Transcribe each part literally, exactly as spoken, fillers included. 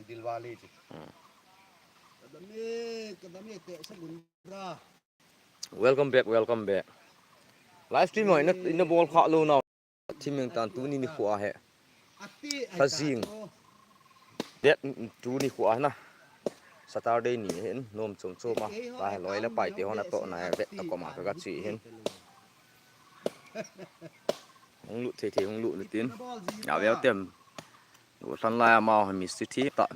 दिलवाले जी। Hmm. कदम ये, कदम ये, कैसे गुंडा? Welcome back, welcome back. Live stream ho ina, ina bol kha lou nau. Thiming tan tuni nikho a hi. Lhajing. Date two nikho a na. Saturday ni hin nom chom chom a. Lai loi le pai te ho natoh na vet ta kom a ka che hin. Hung lut thei thei hung lut lut in. Nga veu tem. Gollhang lai amau hi mi sithi ta.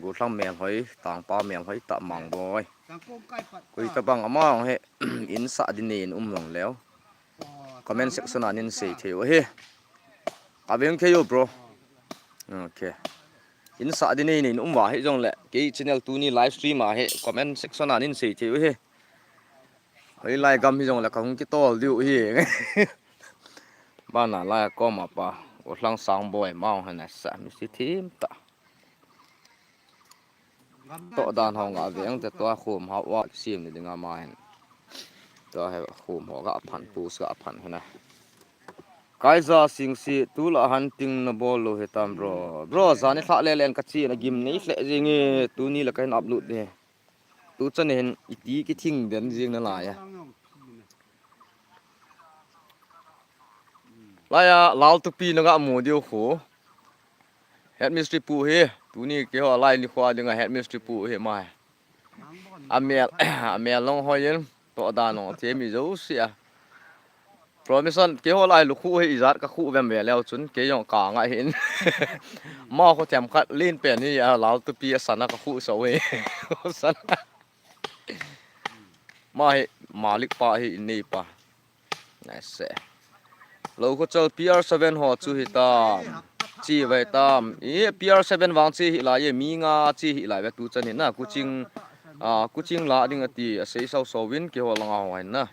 Gollhang melhoi, tangpa melhoi ta Mangboi. Koi tabang amau hi in sah ding nei in um lou leu. Comment section a nin sei thei u hi. Ka veng thei u bro. Okay. In sah ding nei in um va hi jong le. Kei channel tuni live stream a hi comment section a nin sei thei u hi. Hoilai gam hi jong le ka hung kitol diu hi. Bana lai kom a pa. Gollhang Sangboi mau hi na sa mi sithi ta. Toh dan ho nga veng te tua khum hau a sim ni ding ama hin. Tua hi khum ho ga phan pus ga phan hina. Kaiza Singsit, tulai hunting na bol lou hitam bro. Bro, jani lha le len ka chi na gim nei hle jing e, tuni la ka hin upload ni. Tu chan hin iti kithing den jing na lai a. Lai a, Lal Tupi na ga mu diu khu. Head Mistri pu hi, tuni keiho lai nikho dinga Head Mistri pu hi mai. Amel, amel long hoi in, toh dan long thei mi jo sia. Promission, keiho lai lukhu hi ijat ka khu vem ve leu chun, kei jong ka ngai hin. Ma kho them khat lin pen hi a Lal Tupi a sana ka khu so hi. Sana. Ma hi, Malik pa hi, in nei pa. Nice. Lou Khochal P R seven ho chu hitam. Chi vai tam. I P R seven vang chi hi lai e, mi nga chi hi lai ve tu chan hin na. Kuching, ah, Kuching la ding ati, a sei sau sau vin keiho langa ho hin na.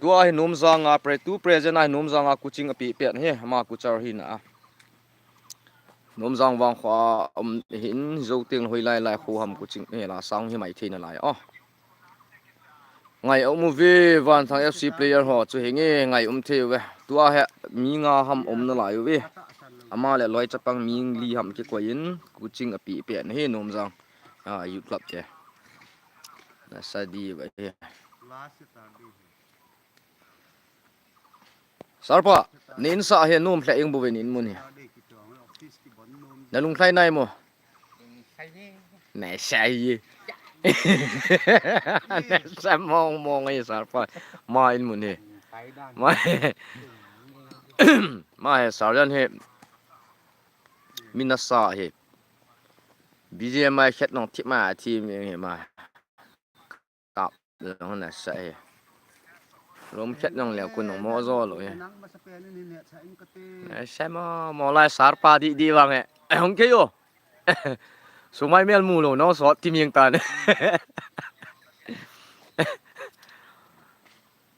Tua hi Numjang a pre, tu present a hi Numjang a Kuching a pi pen hi, ama Kuchar hi na. Numjang vang kho a um hin zo teng hoi lai lai kho ham Kuching, eh, la sang hi mai thei na lai. Oh. Ngai um uve, Vanthang F C player ho chu hi nge ngai um thei uve. Tua hi mi nga ham um na lai uve. Ama le loi chapang mi li ham kikoi in Kuching a pi pen hi Numjang. Ah, youth club te. Na sa di ba hi. Sarpa, nin sa hi nom hle ing bu ve nin mun hi. Na lung thlai nai mo. Nai sai. Sa mong mong ai Sarpa. Ma in mun hi. Ma. Ma hi Sarjan hi. Mina sa hi. B G M I khet nong thip ma thim hi ma. Kap, jong na sa e. Rom khet jong leo kun jong mo jo lo e. Ai, sa mo, mo lai Sarpa di, di vang e. Hung kei o. Sumai mel mu lo, no, sot ti mieng tan.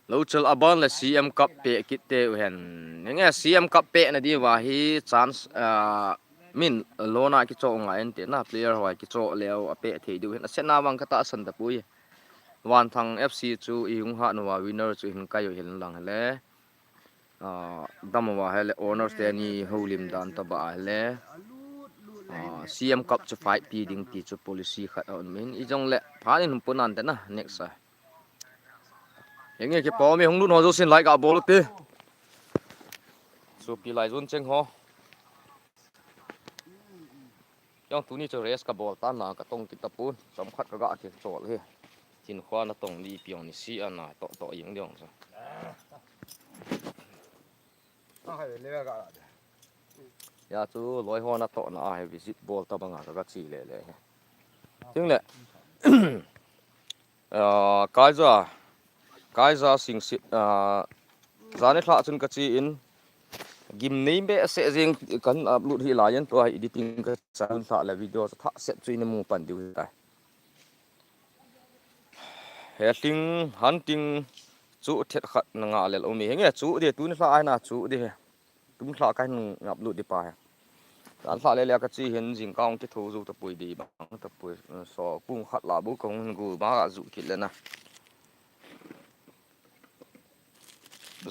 Lo chal aban le C M Cup pe kit te u hen. Nge C M Cup pe na di va hi chance, ah, min lona kicho ngai en te na player hoi kicho leo a pe thei diu hen. A sen na vang ka tahsan ta pui. Vanthang F C chu i hung hat nau a winner chu hin kai u hin lang le. Ah, dam uva hele owners te ni holim dan ta ba hele. Ah, C M Cup chu fight pi ding ti chu policy khat a um in. I jong le phan in hum pun an te na next a. Henge kipa mi hung lut ho jouse in like a bol u te. Sopi lai jun cheng ho. Jong tuni chu rest ka bol tan na ka tong kit ta pun. Chomkhat ka ga kit chol hi. Chin khua na tong di piong ni si ana to to yeng diong sa. Ya chu loi ho na to na a hi visit bol ta banga ka ga chi le le hi. Ting le. Ah, Kaiza, Kaiza Singsit, ah, jani lha chun ka chi in gim nei be se jing kan upload hi lai in tua editing ka chan lha le video tha set chu in mu pan diu hi tai. He tling han ting chu thet khat na nga lel um hi henge chu di tuni lha ai na chu di he. Tum lha ka hin ngap lut di pa he. Kan lha le le ka chi hin jing ka hung kitho zu ta pui di bang ta pui, eh, so kung khat la bu ka hung gu ba ka zu kit le na.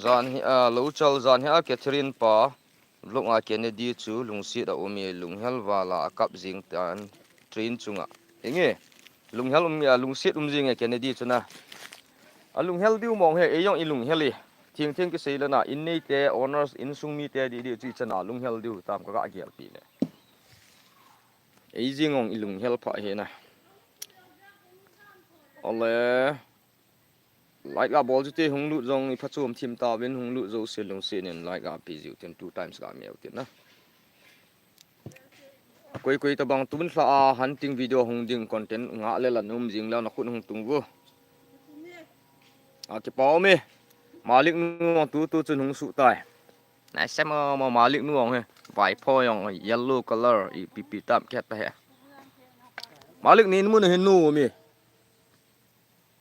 Jan hi, ah, lo chal jan hi a Catherine pa. Vlog a Kennedy chu lungset a um e, lunghel vala a kap jing tan train chunga. Inge, lunghel um e, lungset um jing e Kennedy chu na. A lunghel diu mong he, ei jong i lunghel e. Thing thing kisei le na, in nei te, owners, insung mi te di di chu i chana lunghel diu tam ka ga gel pi le. Ei jing ong i lunghel pha he na. Ole. Like a bol chu te hung lut jong i phachom thim ta vin hung lut jo se lungset in like a pi jiu tin two times ka meu tin na. Koi koi tabang tun lha a hunting video hung ding content nga le la num jing la na khun hung tung vo. A kipau me. Malik nu tu tu chun hung su tai. Nai sem ma Malik nu ong he. Vai pho jong yellow color i pi pi tam khet ta he. Malik ni mun he nu mi.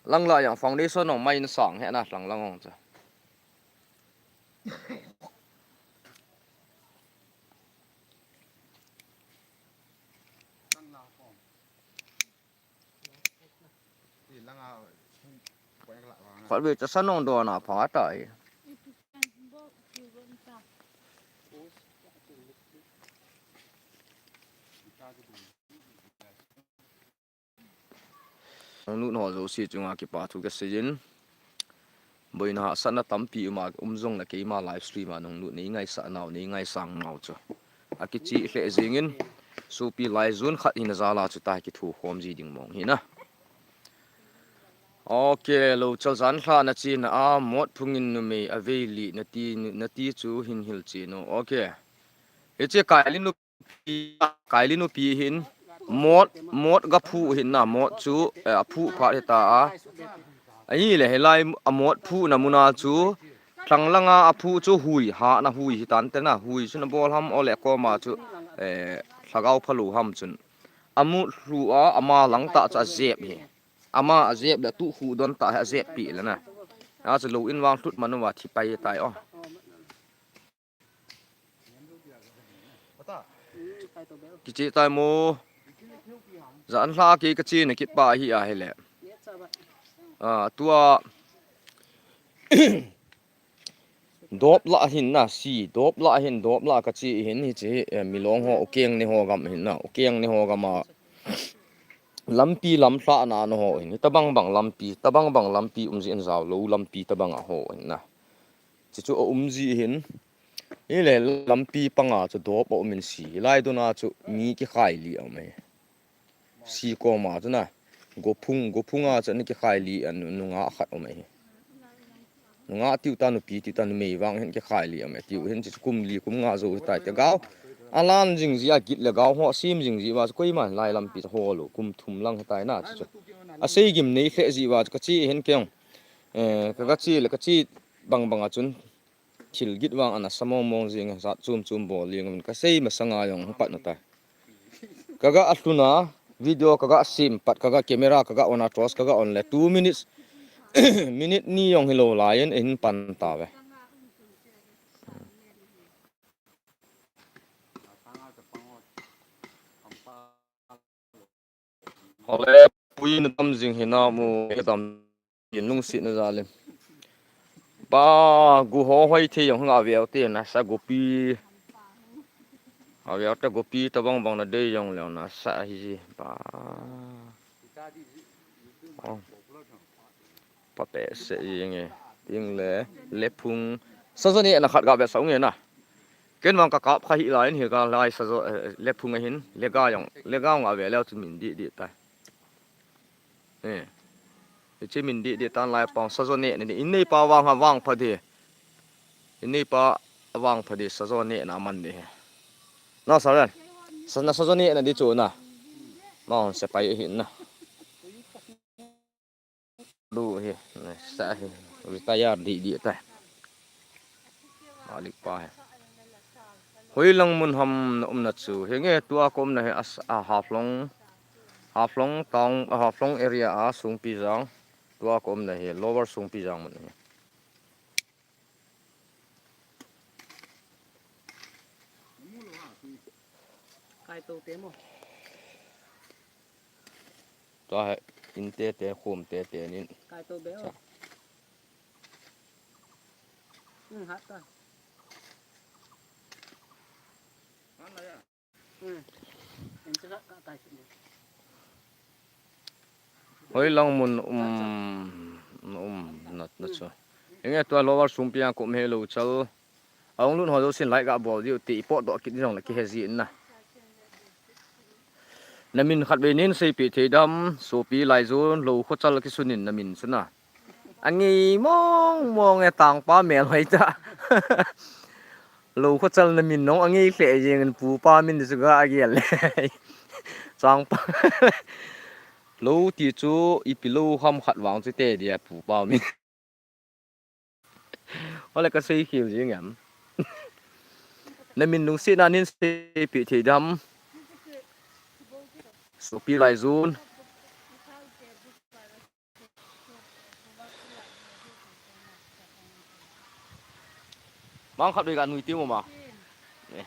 Lang la yang foundation ong mai in sang he na lang lang ong cha. Khat ve cha san ong do na pha ta e. Nung lut ho jouse chunga kipa thu kasei in. Boina hahsatna tampi uma um jong le keima live stream a nung lut nei ngaisah nau nei ngaisang nau chu. A kichi hle jing in. Sopi lai jun khat hin a jala chu ta kithu khom ji ding mong hi na. Ok, lo chal jan lha na chi na a mot phung in numei a vei li na ti na ti chu hin hil chi no. Ok. Hiche Kaili nu Kaili nupi hin mot mot ga phu hin na mot chu eh, a phu pha hita a. Ahi le helai a mot phu na muna chu thlang langa a phu chu hui ha na hui hitan te na hui chu na bol ham ole koma chu eh, lhagao phalu ham chun. A mu hlu a ama lang ta chu a jep hi. Ama a jep le tu khu don ta a jep pi le na. A chu lo in wang thut manu wa thi pai tai o. Kichi tai mo. Jan lha ki kachi na kit pa hi a hi le. A tua dop la hin na si dop la hin dop la kachi hin hi chi eh, milong ho ukeng ni ho gam hin na ukeng ni ho gam a lampi lam hla na no ho hin tabang bang lampi tabang bang lampi um jin jao lo lampi tabang a ho hin na. Chi chu a um ji hin. Hi le lampi panga chu dop a um in si. Lai dona chu mi kikhai li a um e. Si koma chu na. Gophung, gophunga chu ni kikhai li a nunga khat um e. Nunga tiu ta nupi tiu ta numei vang hin kikhai li a um e. Tiu hin chu kum li kum nga jo tai te gao. A lan jing ji a git le gao ho sim jing ji wa chu koima lai lampi ho lo kum thum lang tai na chu. A sei gim nei hle ji wa chu kachi hin keng. Eh, ka, kachi le kachi bang bang a chun thil git vang ana sa mong mong jing a, zat chum chum bol jing a, ka sei masanga jong hung pat na ta. Ka ga a hluna, video ka ga sim pat, ka ga camera, ka ga on a torch, ka ga on le two minutes, minute ni jong hi lo lai in, in pan ta ve. Ole, pui na tam jing hi na mu, ka tam in lungset na jal in. Pa, gu ho hoi thei jong nga veu te na sa gopi. A veu te gopi tabang bang na dei jong leu na sa hi ji. Pa. Oh. Pa pe se i nge. Ting le, le phung. Sa sa ni na khat ga ve sa nge na. Ken vang ka kap kha hi lai in hi ka lai sa jo, eh, le phung a hin, le ga jong, le ga jong a ve leu chu min di di ta. Eh. Hiche min di di tan lai pang sa jo ne ne in nei pa vang ha vang pha di. In nei pa vang pha di sa jo ne na man di. Na sa ran. Sa na sa jo ne na di chu na. Ma hon se pai hin na. Lu hi, sa hi, retire di di ta. Malik pa hi. Hoilang mun ham na umna chu. Hi nge tua ka umna hi as, a, Haflong, Haflong town, a, Haflong area a Sungpijang. Tua ka umna hi Lower Sungpijang mun hi. Kai to te mo. Tua hi in te te, khum te te nin. Kai to be o. Cha. Hmm, hat ta. Hoilang mun um, um, nat na chu. Inge tua lower sungpi a kum he lo chal. Aung lun ho josin like ga bol diu ti ipot doh kit jong le kihe ji in na. Na min khat vei nin seipeh thei dam, sopi laijun, lo khochal kisunin na min chu na. Angei mong mong e tangpa mel hoi ta. Lo khochal na min nong angei lheh jeng in pupa min chu ga agel le. Changpa. Lo ti chu ipi lo ham khat vang chu te dia pupa min. Ole ka sei khel jing em. Na min lungsetna nin seipeh thei dam. Sopi laijun. Mang khat doi ka nui ti mo ma. Eh.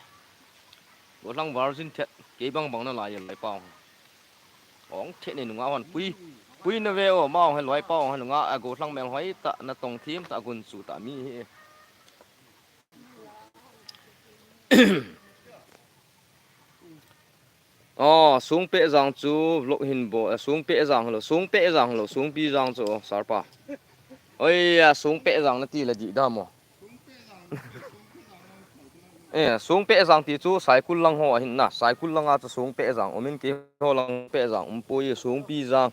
Gollhang virgin thet kei bang bang na lai lai pau. Ong thet ni nunga hon pui. Pui na ve o ma ong he loi pau ong he nunga a gollhang mel hoi ta na tong thim ta gun chu ta mi hi. Oh, Sungpeh jang chu vlog hin bol, eh, Sungpeh jang lo, Sungpeh jang lo, Sungpi jang chu, oh, Sarpa. Oi, ya, Sungpeh jang na ti la di da mo. Eh, Sungpeh jang ti chu Saikul lang ho ahin na, Saikul langa chu Sungpeh jang, umin kei ho lang peh jang, um poi Sungpi jang.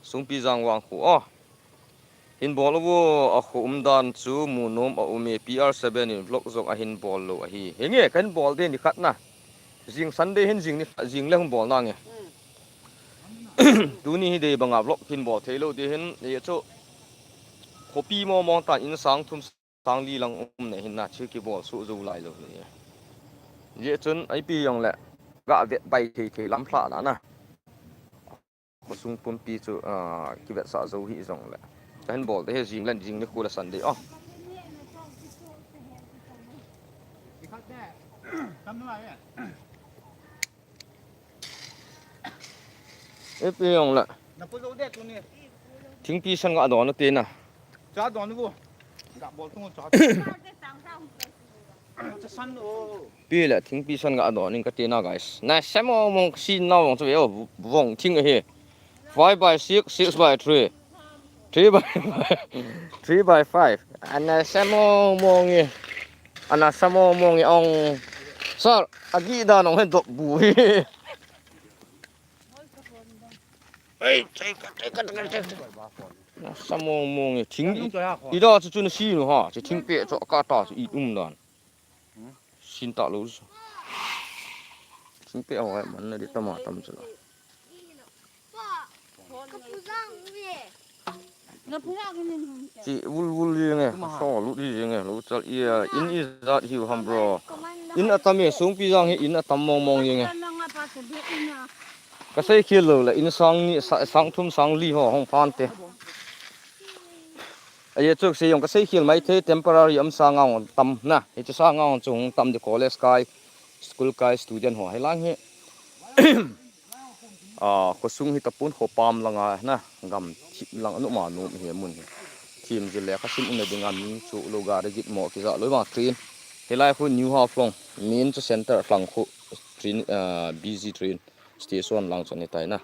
Sungpi jang vang khu, oh. Hin bol uvo, a khu umdan chu mu nom a um e, P R seven in vlog jong ahin bol lou ahi. Henge, kahin bol de ni khat na. Jing Sunday hin jing ni, jing le hung bol nange. Tuni hi dei banga vlog hin bol thei lou de hin, e chu. Khopi mo mo tan in sang thum sang li lang um na hin na, chu kibol su jou lai lou ni. Je chun, ai pi jong le, ga vet bai thei thei lam hla na na. Khosung pumpi chu, ah, kivetsah jou hi jong le. Kahin bol de hi jing len jing ni khu la Sunday, oh. Ipi jong le. Thingpi san ga don te na. Cha don bu. Ga bol tung cha. Cha san o. Pi le thingpi san ga don in ka te na, guys. Na samo mong si na mong chu ve o vong thing ahi. Five by six, six by three. Three by five. Three by five. Ana samo mong e. Ana samo mong e ong. Sir, agi da nong he dok bu hi. Ei, take it, take it, take it, take it. Ana samo mong e. Thing i, i da chu chu na si no ha. Chu thing pe chu ka ta chu i um dan. Sin ta lo. Sin pe ho man na di tama tam chu. Chi vul vul ji nge, so lu ji nge, lo chal i, in i jat hiu ham bro. In atam e, Sungpi jang hi in atam mong mong ji nge. Ka sei khel lou le, in sang ni, sa-, sang thum, sang li ho hung phan te. Aye, chuk se jong ka sei khel mai thei, temporary um sanga hung tam na. Hichu sanga hung chu hung tam di college kai, school kai, student ho. Hilang hi, ah, khosung hi tapon khopam langa na, gam thip lang anu ma nu hi mun hi. Thim ji le ka sim un na dinga mi chu lo ga de git mo kija lo ma train. Hilai khu New Haflong, main chu center lang khu train, ah, busy train station lang chu ni tai na.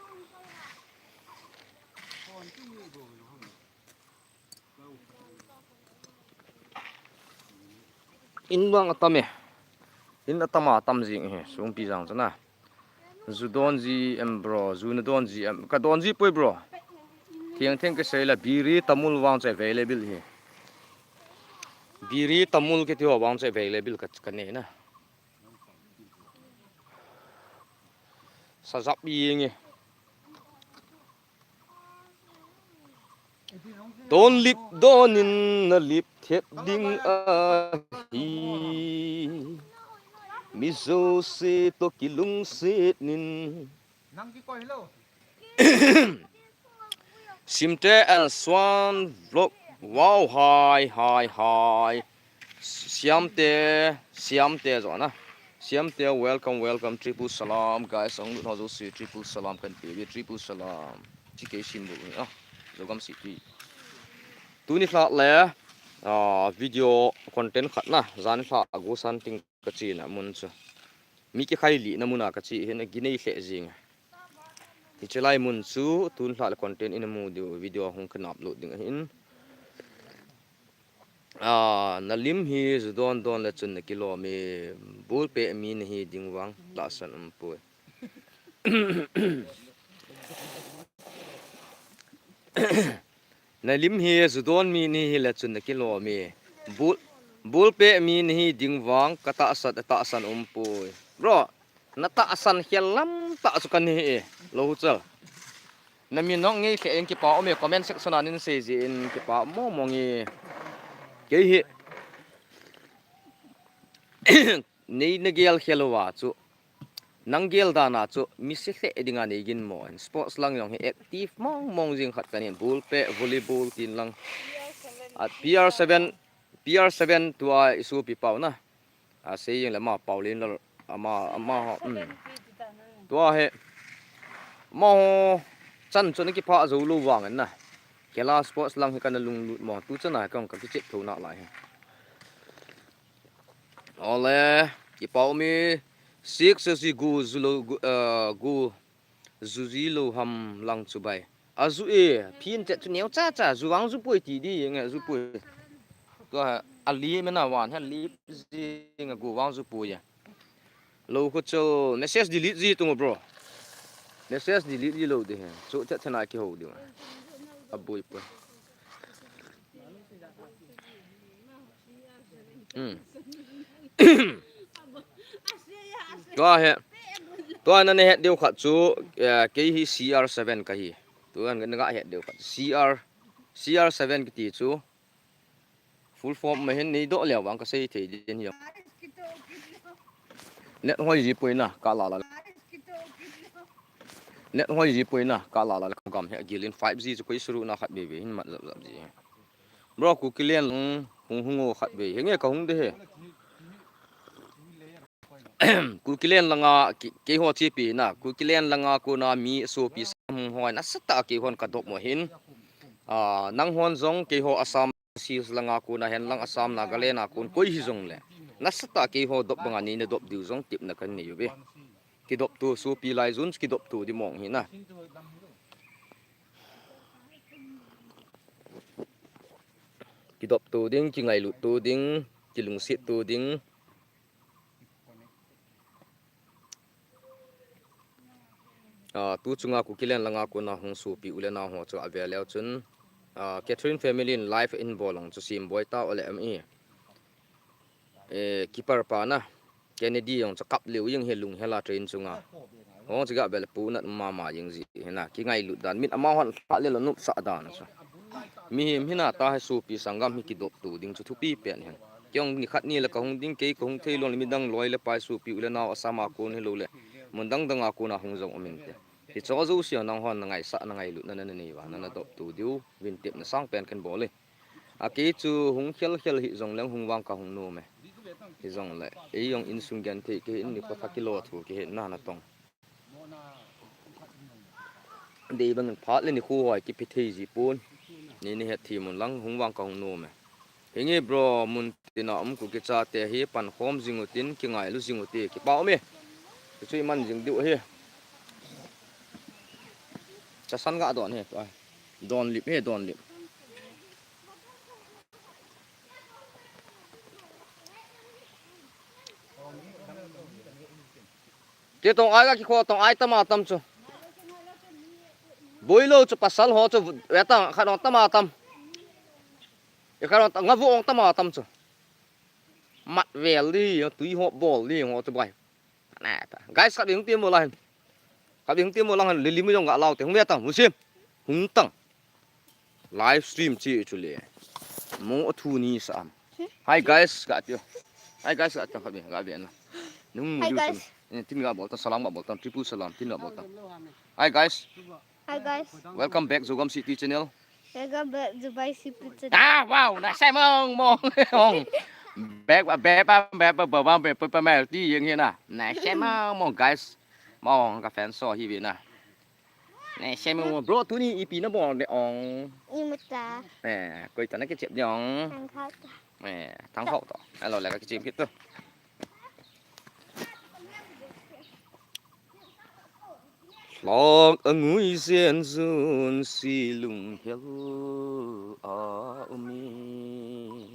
In vang atam e. In atam a tam jing hi, Sungpi jang chu na. Ju don ji em bro, ju na don ji em. Ka don ji poi bro. Thiang thiang ka sei la biri tamul vang chu available hi. Biri tamul kiti ho vang chu available ka, ka ne na. Sa jap i nge. Don lip donin na lip thet ding ahi. Mi jouse to kilungset nin. Simte and Swan vlog. Wow, hi, hi, hi. Siamte, Siamte jo na. Siamte, welcome, welcome. Triple salam, guys. Ang lut ho jouse, triple salam kan pe ve, triple salam. Chi kei sin bu ni, ah. Jogam City. Tuni lha le, ah, video content khat na. Jan lha agu san ting ka chi na mun chu. Mi kikhai lihna muna kache hin aginei lheh jing. Hiche lai mun chu tun lhah le content ina mu diu video hung kan upload ding ahin. Ah, nalim hi ju don don le chun nakilom e, ball peh mi nahi ding vang tahsan umpoi. Nalim hi ju don mi nahi le chun nakilom e, ball, ball peh mi nahi ding vang katahsan, tahsan umpoi. Bro, natahsan khel lam tah chu kahi e, Louchal. Namin nong ngei lheh in kipa um e, comment section a nin sei jin kipa mong mong e. Kei hi nei nagel khel uva chu, nang gel dan a chu mi se lheh dinga nei gin mo in. Sports lang jong hi active mong mong jing khat kahin, ball peh, volleyball tin lang. At P R seven, P R seven tua isopi pau na. Asei jing le ama Paulin lal ama, ama ho, um. Tua hi amaho chan chu ana kipha jou lou vang in na. Khel a sports lang hi kana lunglut mo. Tu chan a hi kahung kakichep tho nalai hi. Ole, kipa um e, six si gu ju lou, gu, eh, gu ju ji lou ham lang chu bai. Aju e, phin chet chu neo cha cha, ju vang ju poi ti di, nge ju poi. Tua, ali mena wan, ha li ji, nge gu vang ju poi ya. Lou khu chu, message delete ji tung bro. Message delete ji lou de he. Chu chet chana kihou di. Aboi poi. Hmm. Tua hi. Tua nana het diu khat chu, eh, kei hi C R seven kahi. Tua nana het diu khat. C R, C R seven kiti chu. Full form ma hin nei doh leu vang kasei thei din hi. Net hoi ji poi na, ka la la. Net hoi ji poi na, ka la la, ka gam hi agil in five G chu koi suru na khat be be hin mat jap jap ji. Bro, Kukiland lang hung hung o khat ve. Henge kahung de he. Kukiland langa ki, keiho chepi na. Kukiland langa kona mi sopi sam hung hoi. Nasatah a keihon kadop mo hin. Ah, nanghon jong keiho Assam Hills langa kona hen lang Assam Nagaland a kon koi hijongle. Nasatah a keiho dop banga neina dop diu jong tepna kanei uve. Kidoptu sopi lai jun kidoptu di mong hi na. Kidoptu ding, kingailuttu ding, kilungsettu ding. Ah, tu chunga Kukiland langa kona hung sopi u le nao ho chu avel leu chun, ah, Catherine family in live in bol ang chu sim boi ta ole em i. Eh, keeper pa na. Kennedy jong chu kap leu jing hi lunghel a train chunga. Hung chu ga bel pu nat mama jing ji hi na, kingailut dan min amahon lha le lo nopsah dan chu. Mihem hina ta hi sopi sanggam hi kidoptu ding chu thupi pen hin. Kei jong nikhat ni le kahung ding, kei kahung thei lou le midang loi le pai sopi u le nao Assam a kon hilou le mun dang dang a kona hung jong um inte. Hicho jouse nanghon nangaisah nangailutna nanei uva nana doptu diu vin tepna sang pen kahin bol e. A kei chu hung khel khel hijongleng hung vang kahung nom e. Hijongle ei jong insung genthei kahin nikho thah kilou thu kahin na natong. Dei bang phat le nikho hoi kipe thei ji pon. Nei nahet thei mun lang hung vang kahung nom e. Henge bro, mun tina um Kuki chate hi pankhom jing utin kingailu jing ute, kipa um e. Chu iman jing diu hi. Chasan ga don hi, tua. Don lip hi, don lip. Ti tong ai ga kikho tong ai tama tam chu. Boilou chu pasal ho chu vetang khat ong tama tam. E khat ong ta, ngavu ong tama tam chu. Mat vel di, tui ho bol di ho chu bai. Na ta. Guys, khat ding ti mo la hin. Khat ding ti mo la hin, lili mu jong ga lau te. Hung vetang, mu sim. Hung tang. Live stream chi chu le. Mo a thu ni sa am. Hi guys, ka ti. Hi guys, ka ti khat be, ga be na. Nung mu Hi diu guys. Tin ga bol ta, salam ga bol ta, triple salam, tin ga bol ta. Hi guys. Hi guys. Welcome back Zogam City channel. Welcome back Dubai City channel. Ah, wow, na sai mong mong. Back ba back ba back ba ba ba ba ba ba ti yang hi na. Na sai mong mong guys. Mong ka fan so hi ve na. Nei, semi mo bro, tuni ipi na bol de ong. Imu ta. Eh, koi ta na kichep de ong. Thang khau ta. Eh, thang khau ta. Alo le ka kichep kit tu. Lak a ngui zen zun si lunghel a um e.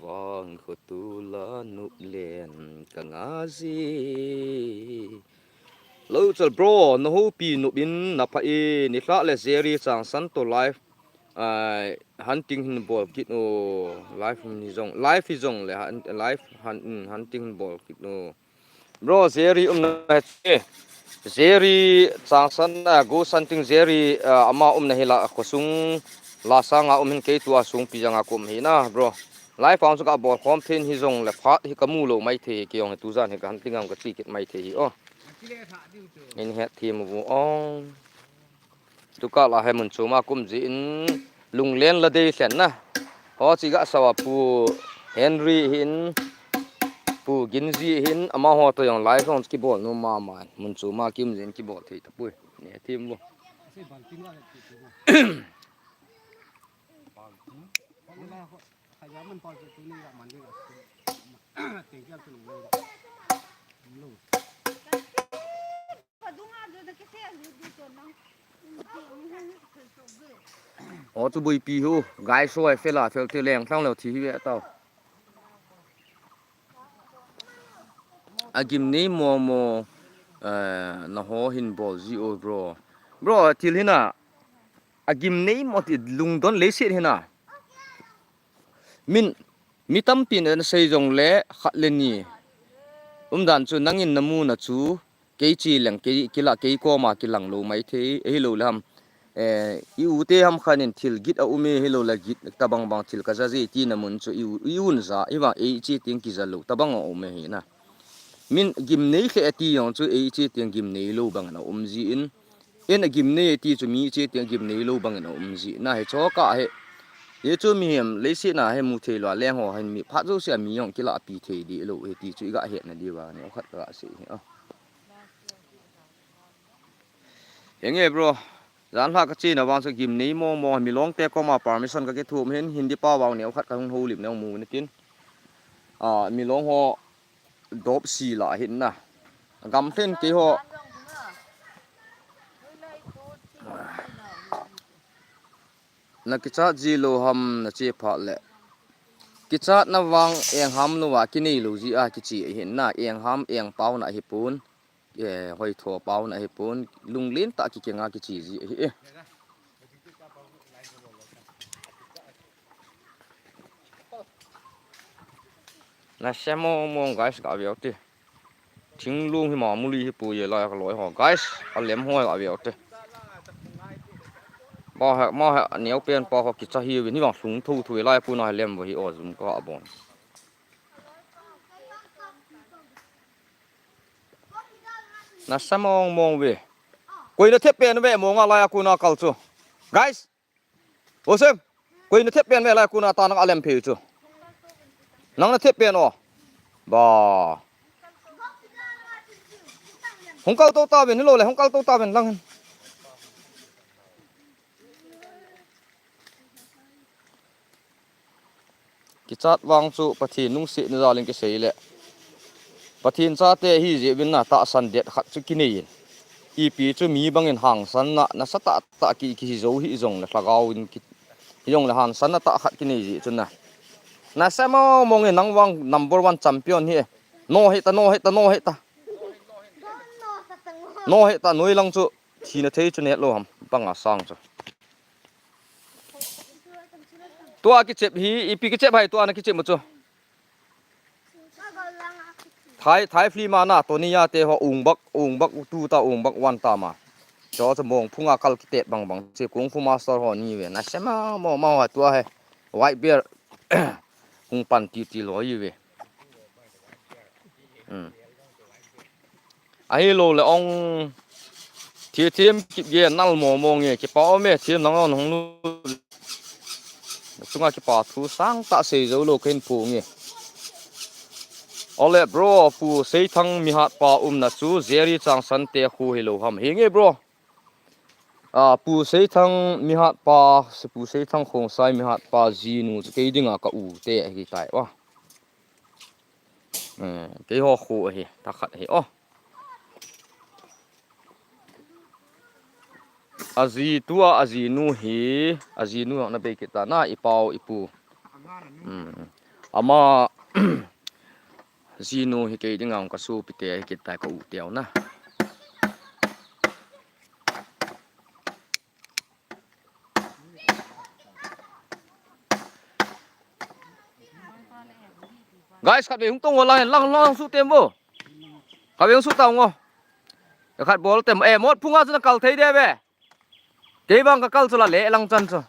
Vang kho tula nup len ka nga zi. Lo chal bro, na hopi nup in na pha e, ni hla le Jerry Changsan to live. Ai, hunting hin bol kit u, live hin zong, live hi zong le han-, live han-, mm, hunting hin bol kit u. Bro, Jerry um na che. Jerry Changsan na go santing Jerry, ah, ama um na hi la khosung la sanga um hin kei tua sung pi janga kum hi na, bro. Live ang chu ka bol khom thin hi zong le phat hi ka mu lo mai thei hi ki ong hi tu zan hi ka hunting ang ka chi kit mai thei hi o. In het thi mu bu ong. Tuka la he mun chuma kum ji in lunglen la dei thlen na. Ho chi ga sawa pu Henry hin, pu Ginzi hin, ama ho to yong lai phong kibol nu ma ma. Mun chuma kim jin kibol thei ta pui. Ne thim bu. O chu bui pi hu, gai so ai fela fel te leng thlang lo thi hi ve tau. A gim nei mo mo, eh, na ho hin bol ji o bro. Bro, thil hina. A gim nei mo ti lungdon leiset hina. Min, mi tampi na sei zong le khat le ni. Umdan chu nangin na mu na chu, kei chi leng, kei kila, kei koma kilang lo mai thei, ehi lo le ham. Eh, i u te ham khan in thil git a um e, hi lo le git tabang bang thil ka za zi ti na mun chu i u, i un za, i vang ei chi ting ki za lo, tabang a um e hi na. Min gim nei khe ti yong chu ei chi ting gim nei lo bang na um ji in. En a gim nei ti chu mi chi ting gim nei lo bang na um ji na he cho ka he. Ye chu mi hem lei si na he mu thei lo leng ho hen mi phat zo sia mi yong kila pi thei di lo he ti chu i ga he na di ba ni o khat ka se he. Henge bro, zan hla ka chi na vang chu gim nei mo mo mi long te koma permission ka ki thum hin Hindi pa vang neo khat ka hung ho lim neo mu ni tin. A, mi long ho dop si la hin na. Gam thlen ke ho. Na kichat ji lo ham na che pha le. Kichat na vang eng ham lo wa kinei lo ji a kichi hin na eng ham eng pau na hi pun. Eh, hoi tho pau na hi pun lunglen ta ki kenga kichi ji hi e. Na se mo mo guys ka veu ti. Thinglung hi ma muli hi pu ye lai ka loi ho guys a lem ho ka veu ti. Ba ha ma ha neo pen pa ho kicha hi vin hi vang lung thu thu lai pu na lem vo hi o zum ka bon. Na sa mong mong ve. Koi na thep pen ve mong a lai a kuna kal chu. Guys. Osem. Koi na thep pen ve lai a kuna ta nang a lem phe chu. Nang na thep pen o. Ba. Hung kal to ta ven lo le hung kal to ta ven lang. Kichat vang chu Pathen lungsetna jal in kisei le. Pathen chate hi jeh vin na tahsan det khat chu kinei in. Ipi chu mi bangin hangsan na, nasa tah tah ki, kihi zo hi jong le lhagao in ki, hi jong le hangsan na tah khat kinei jeh chu na. Nasa mo mong in nang vang number one champion hi. No hi ta, no hi ta, no hi ta. No hi ta, noi lang chu. Thina thei chu net lo ham, banga sang chu. Tua kichep hi, ipi kichep hai tua na kichep ma chu. Thai, Thai film a na, Tony ya te ho, Ung Bak, Ung Bak tu ta, Ung Bak wan ta ma. Cho chu mong phunga kal kitet bang bang, che Kung Fu Master ho ni ve, na se ma, mo, mo, tua he. White Bear, hung pan ti ti lo yi ve. Hmm. Ahi lo le ong thi thim kip ge nal mo mo nge kipa ome thim nang on hong lu. Chunga kipa thu sang ta sei zo lo ken pu nge. Ole bro pu sei thang mi hat pa um na chu Jerry Changsan te khu hi lo ham hi nge bro. A pu sei thang mi hat pa se pu sei thang khong sai mi hat pa ji nu chu kei dinga ka u te hi tai wa. Eh, kei ho khu hi ta khat hi o. Aji tua, ajinu hi, ajinu hang na bei kit ta na, ipau, ipu. Hmm. Ama, jinu hi kei dinga kasopite hi kit ta ka u teu na. Guys, khat ve hung tong lang, lang, lang su tem bo. Khat ve hung su tao ngo. Khat bol tem. Eh, mot phunga chu na kal thei de ve. Kei bang ka kal chu la le lang chan chu.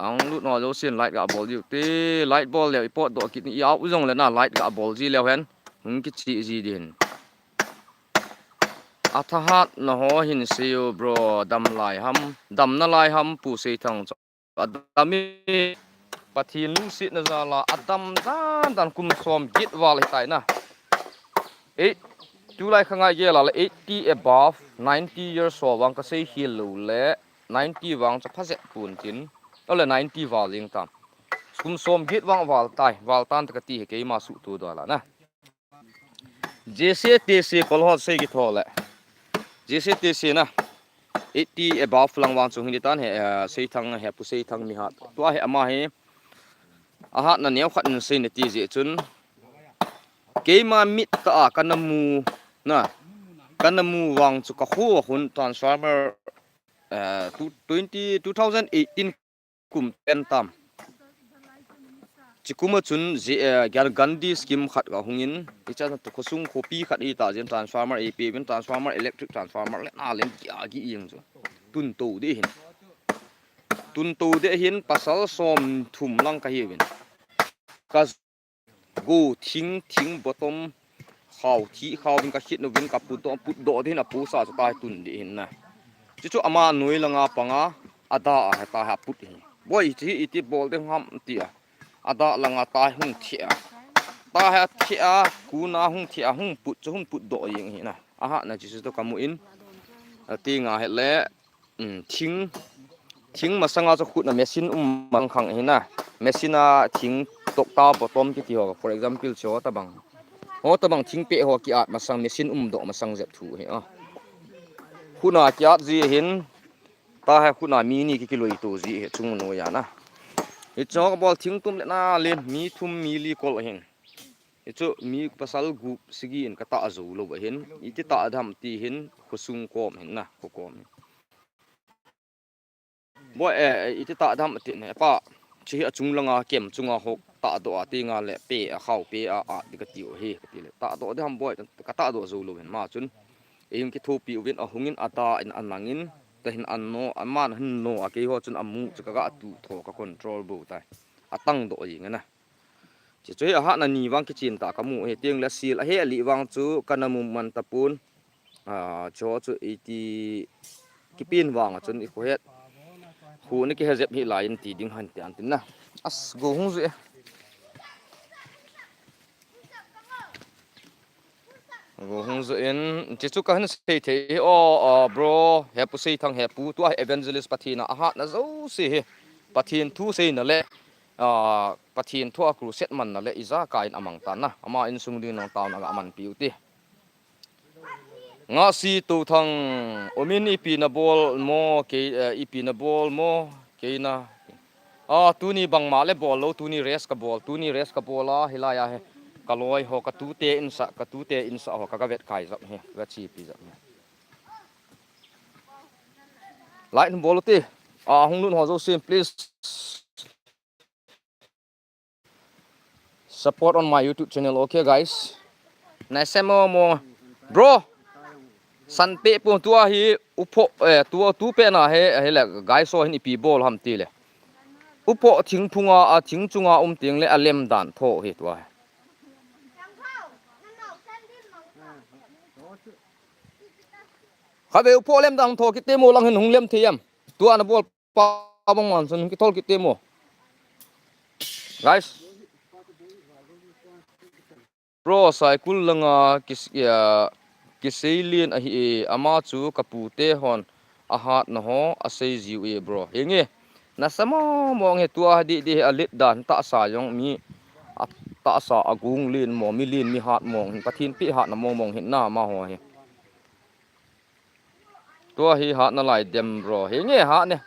Ang lut no jo sin light ga bol diu te, light bol le ipot do kit ni au jong le na light ga bol ji leu hen. Hung kichi ji din. Athahat na ho hin siu bro, dam lai ham, dam na lai ham pu sei thang chu. Adam i Pathen lungsetna jal a adam dan dan kum som get val hitai na. Ei, tulai kha ngai gel a le eighty above, ninety years old vang ka sei khel lou le, ninety vang cha phaset pun tin. Ole ninety val jing tam. Kum som get vang val tai, val tan ta ka ti hi keima suhtu do la na. J C T C kol hot sei kitho le. J C T C na. Eighty above lang vang chu hung hi tan he, eh, Seithang he pu Seithang mi hat. Tua he ama he. Ahat na neo khat in sei na ti je chun. Keima mit ta a kana mu na. Kana mu vang chu ka khu hun transformer, eh, two, twenty, two thousand eighteen kum ten tam. Chikuma chun je, eh, Gan-, Gandhi scheme khat ka hungin, icha tu khosung khopi khat hi ta jin transformer A P bin transformer electric transformer le na len kia gi ing chu. Tun to de hin. Tun to de hin pasal som thum lang ka hi vin. Ka go thing, thing bottom, khau thi, khau vin ka khit no vin ka put do, put do din a pu sa chu tai tun di hin na. Chu chu ama noi langa panga, ada a he ta ha put hi. Boi, iti, iti bol de ham ti a. Ada langa tai hung thi a. Ta ha thi a, kuna hung thi a, hung put chu hung put do ing hi na. Aha na chi su to kamu in. Ati nga he le. Um, thing, thing masanga chu khutna machine um mang khang hi na. Machine a thing tokta bottom kiti ho, for example, chu ho tabang. Ho tabang thing pe ho kiat masang machine um do masang jep thu hi a. Khutna kiat ji hin, ta he khutna mi ni ki kiloi to ji hi chung no ya na. Hi chu ka bol thing tum le na le mi thum mi li kol hin. Hi chu mi pasal gup sigi in ka ta zo lo hin. Iti ta dam ti hin khosung kom hin na, kho kom hin. Boi, eh, eh, iti ta dam ti ne, pa, chi hi achung langa kem chunga hok ta do a ti nga le pe a khau pe a a di ka ti o hi, ka ti le. Ta do de ham boi, ka ta do zo lo hin ma chun. Ei hung kithopi uvin a hungin a ta in a nangin, ta hin an no, a man hin no, a kei ho chun a mu chu ka ga tu tho ka control bo tai. A tang do ing na. Chi chu hi ahat na ni vang kichin ta ka mu hi tiang le sil a he li vang chu ka na mu man ta pun. A, chu chu iti kipin vang chun i khu het. Khu ni ki he jep hi lai in ti ding han ti an tin na. As go hung zu e. Go hung zu in, chi chu ka hin sei thei hi, o, o, bro, he pu Seithang he pu, tua hi evangelist Pathen a ahat na zo si hi. Pathen thu sei na le, a, Pathen thu a crusade man na le, i ja ka in a mang ta na. Ama insung ding nong tao na ga man piu ti. Nga si tu thang, umin ipi na bol mo, kei, eh, ipi na bol mo, kei na. A, tuni bangma le bol lo, tuni rest ka bol, tuni rest ka bol a, hilai a he. Ka loi ho, ka tute insa, ka tute insa ho, ka ka vet kai jap he, ka chi pi jap he. Like bol ti. A, hung nun ho jo sim, please. Support on my YouTube channel, okay, guys? Nai se mo mo. Bro, san pe pu tua hi upho, eh, tua tu pe na he, he le, guys, so hin ipi bol ham ti le. Upho thing phunga, a thing chunga um ting le a lem dan tho hi tua. Kha ve upho lem dan tho kit te mo lang hin hung lem thei em. Tua na bol pa bang man sun kithol kit te mo. Guys. Bro, Saikul langa kis-, ya, kisei lin ahi e, ama chu ka pu te hon ahat na ho, asei jiu e, bro. Henge, na sa mo mo nge tua di di a lit dan ta sa jong mi a, tahsa a gung lin mo, mi lin mi hat mong hin, Pathen peh hatna mong mong hin na amaho hi. Tua hi hatna lai dem bro. Hi nge hat ne.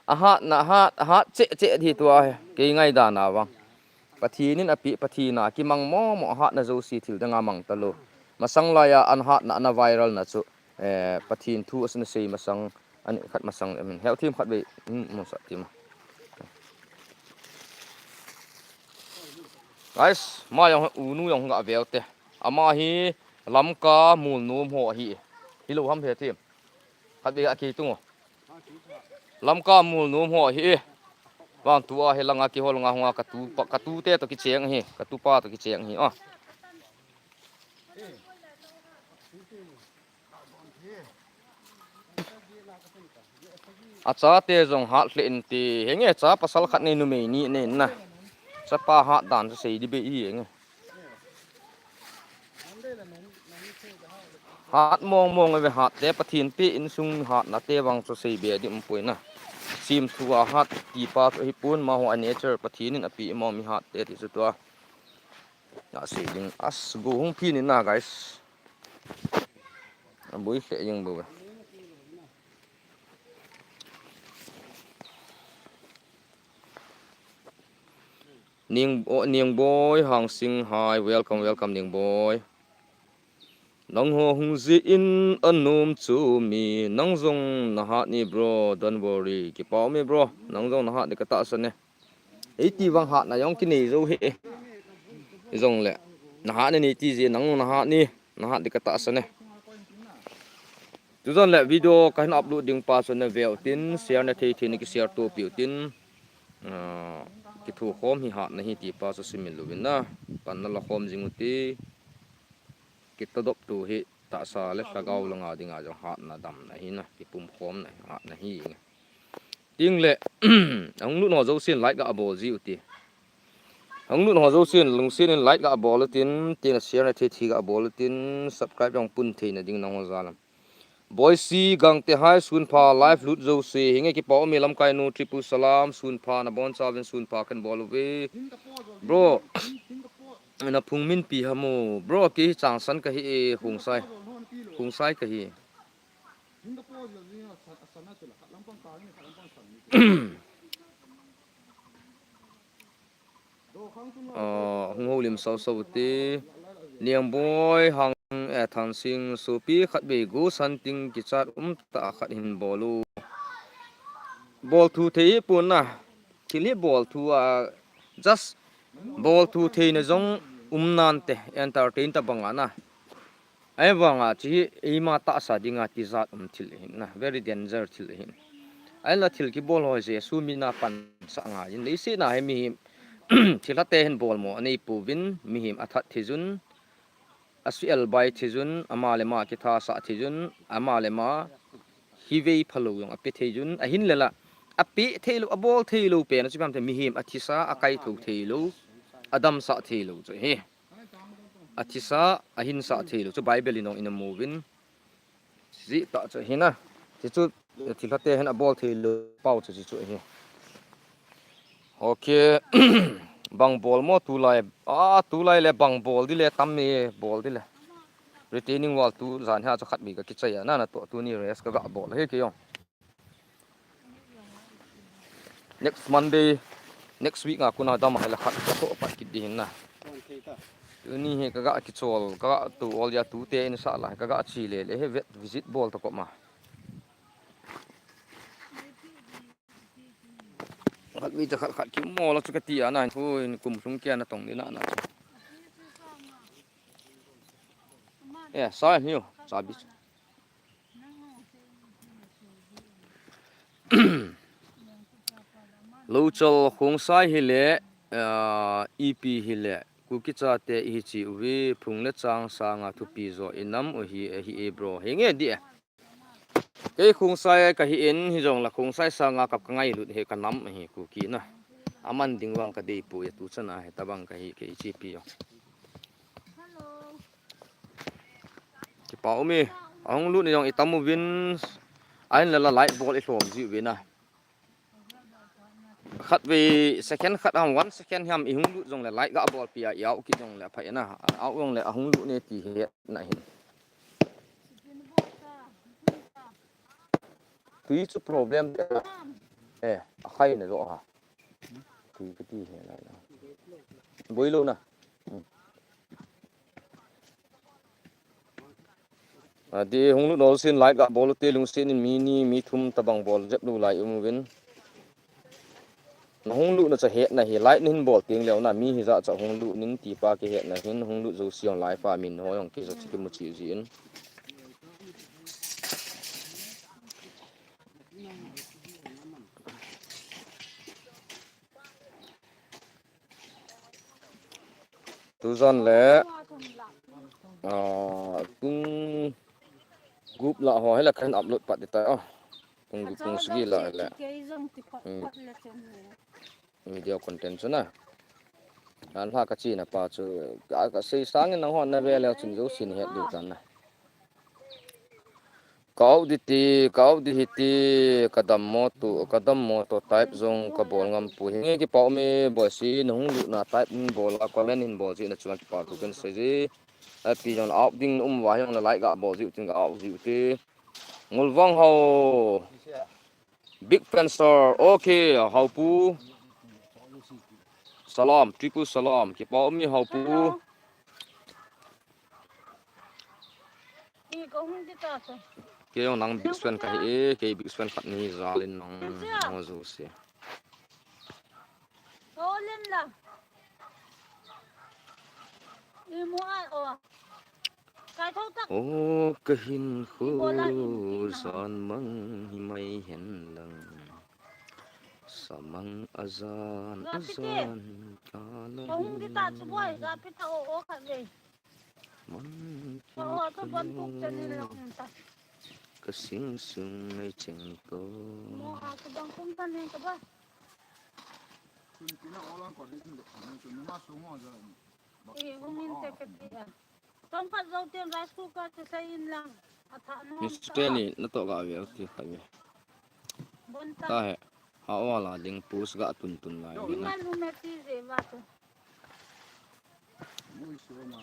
A hatna hat, a hat cheh cheh hi tua hi. Kei ngaidan a vang. Pathen in apeh, Pathen a kimang mo mo hatna jouse thil dang a mang talou. Masang lai a an hatna ana viral na chu. Eh, Pathen thu asei masang, ani khat masang, I mean, health team khat vei, hmm, mo sa team. Guys, ama jong unu jong ga veu te. Ama hi Lamka Mulnom ho ahi. Hilou ham he team. Khat vei a kei tung o. Lamka Mulnom ho ahi. Vang tua hi langa kihol nga hunga katu pa, katu te to kicheng hi. Katu pa to kicheng hi. Ah. A chate jong hat lheh inte, henge cha pasal khat nei numei ni nei na. Chapa hat dan chu sei di be i henge. Hat mong mong ve hat te Pathen peh insung hatna te vang chu sei be di um poi na. Sim thu a hat ti pa chu hi pun ma ho a nature Pathen in apeh mo mi hat te ti chu tua. Na sei ding as go hung phin in na guys. Abui khe jing bou. Ning, oh, Ningboi Hangsing, hi, welcome, welcome, Ningboi. Nangho hung jeh in anom chu mi, nang jong nahat ni bro, don't worry. Kipa um e bro, nang jong nahat di katahsan e. Eiti vang hatna jong kinei jou hi. Hijongle nahat ni ti jeh nang nahat ni, nahat di katahsan e. Tujon le video kahin upload ding pa chu nave utin, share nathei thei na kishare to piu tin. Ah, kithu khom hi hatna hi ti pa chu simin louvin na. Pan nala khom jing uti. Kitadop tu hi tahsa le lhagao langa dinga jong hatna damna hi na, kipum khomna hatna hi. Tingle, ahung lut ho jousen like ga bol ji uti. Ahung lut ho jousen lungsen in like ga bol utin, tin a share nathei thei ga bol utin, subscribe jong pun thei na ding nangho jal a. Boisi Gangte, hi, sunpha live lut jouse, hinge kipa um e Lamkai nu Triple Salam, sunpha nabonchauvin sunpha kahin bol uve. Bro, naphung min ipi ham o. Bro, kei hi Changsan kahi e, Khongsai. Khongsai kahi. Ah, hung houlim sau sau te. Ningboi Hang, eh, Thangsing, sopi khat vei go san ting kichat um tah khat hin bol u. Bol thu thei hi pon na. Thil hi bol thu a, just bol thu theina jong um nante, entertain tabang a na. Ahivanga chu hi eima tahsa dinga tijat um thil ahin na, very danger thil ahin. Ahinla thil kibol ho Jesu mina pansah ngai in, leiset a hi mihem thilha te hin bol mo anei pouvin, mihem athat thei jun, asuh elbai thei jun, ama le ama kithasah thei jun, ama le ama hivei phalou jong ape thei jun, ahinla la ape thei lou, abol thei lou pen a chu ipi ham tia mihem athisa, akaithou thei lou, adamsah thei lou chu hi. Athisa, ahinsah thei lou chu Bible in jong ina mu uvin. Jeh tah chu ahi na. Ti chu, thilha te hin abol thei lou pau chu, chu ahi. Ok. Bang bol mo tulai. Ah, tulai le bang bol di le tam e, bol di le. Retaining wall tu jan hi chu khat vei ka kichai a na, na to tuni rest ka ga bol hi kei jong. Next Monday, next week a kon a dam a hile khat ka toh pat kit di hin na. Tuni hi ka ga kichol, ka ga tu ol dia tute in sa la, ka ga chi le le hi vet visit bol to ko ma. Khat vei cha khat khat ki mo la chu ka ti a na, thu in kum lhung kia na tong di na na. Eh, sa ni yo, sa bi. Louchal Khongsai hile, ah, ipi hile, Kuki chate ihi chi uve, phung le chang sanga thupi jo inam u hi, ahi e bro. Hinge di e. Kei Khongsai kahi in, hijongle Khongsai sanga kap ka ngailut hi ka nam ahi Kuki na. Aman ding vang ka dei poi, tu chan a hi tabang kahi kei chi pi jo. Kipa um e, ahung lut ni jong itam uvin, ahinla la light bol i lhom ji uvin a. khatvei second khat ham, one second ham i hung lut jongle, light ga bolpi a i out kit jongle, apha na, out jongle, ahung lut ne ti hetna hin. Tui chu problem te. Eh, akhai na jo ha. Tui kati he lai na. Boilou na. Hmm. Ati hung lut nol sin light ga bol te lungset in mi ni mi thum tabang bol jep lou lai um uvin. Na hung lut na cha hetna hi light na hin bol teng leu na mi hijat cha hung lut nin ti pa kihetna hin hung lut jouse jong lai pa min ho jong kijot kimu cheh jin. Tujan le, ah, tung gup la ho hela kan upload pat dita, oh. Tung gup tung sagi la le. Hmm. Video content chu na. An ha ka china pa chu, ka, ka sei sangin nang hon na ve leu chun jouse hin het diu tan na. Ka out di ti, ka out di hi ti, ka dammo tu, ka dammo to type jong ka bol ngam pu. Hinge kipa um e, boisi, na hung lut na type in bol a, comment in bol jeh na chunga kipa thu kan sei ji. Api jong out ding um va jong na light ga bol jiu tin ga out jiu ti. Ngulvang ho. Big fan sir. Okay, Haupu. Salam, triple salam. Kipa um e Haupu. Hello. Ki ko hung di ta to. Kei jong nang big fan ka hi e, kei big fan khat ni jal in nang. Hung sia. Ho jouse. Ko len la. I mu a o. Kai tho tak. O ka hin khu. I bol a in ti na. Jan mang hi mai hen lang. Samang ajan, ajan ka la. Ko hung di ta chu boi, ga pi ta o o khat ve. Mang. Ko o to bon puk chan in lang ta. Ka sing sung ngai cheng to. Mo a ka bang kum ta ne ka ba. Sun ki na o lang ko di sun de, sun ni ma sung o ja. Eh, hung in te ka ti a. Tongkhat jou teng rice cooker chu sei in lang. A tha nom. Mister Ni, na to ga ve ti kha ve. Bon ta. Ta he. Ha o la ding pus ga tun tun lai. Ni na. Ni ma lu me ti je va to. Ui, so ma.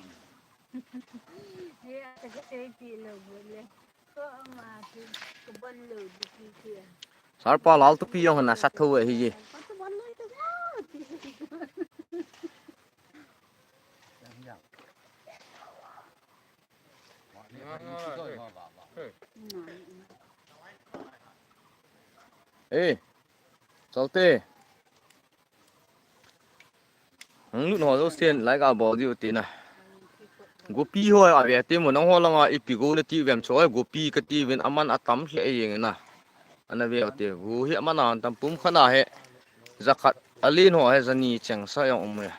He a ta ka sei pi lo bu le. Ko ama ti ko bon lo di ti ti. Sar pa lal to pi jong na sa tho e hi ji. Ko to bon lo to ma ti. Eh, chalte. Hung lut ho jouse in light ga bol diu ti na. Gopi ho a ve ti mo nang ho langa ipi go na ti vem choi gopi ka ti vin aman atam hle jeng na. Ana ve ti gu hi aman a tam pum khat na he. Jakhat alin ho he jani cheng sa jong um e.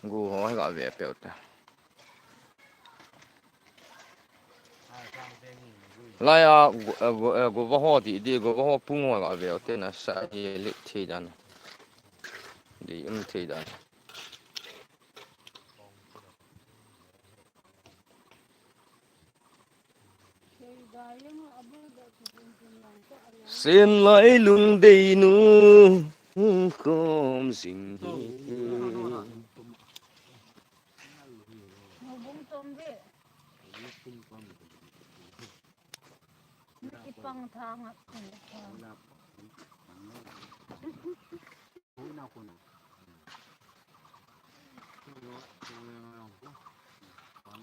Gu ho hi ga ve peu te. Lai a gu, eh, gu, eh, guva ho di, di guva ho pung ho ga ve te na sa hi lit thei dan. Di um thei dan. Sen lai lungdei nu kom jing hi.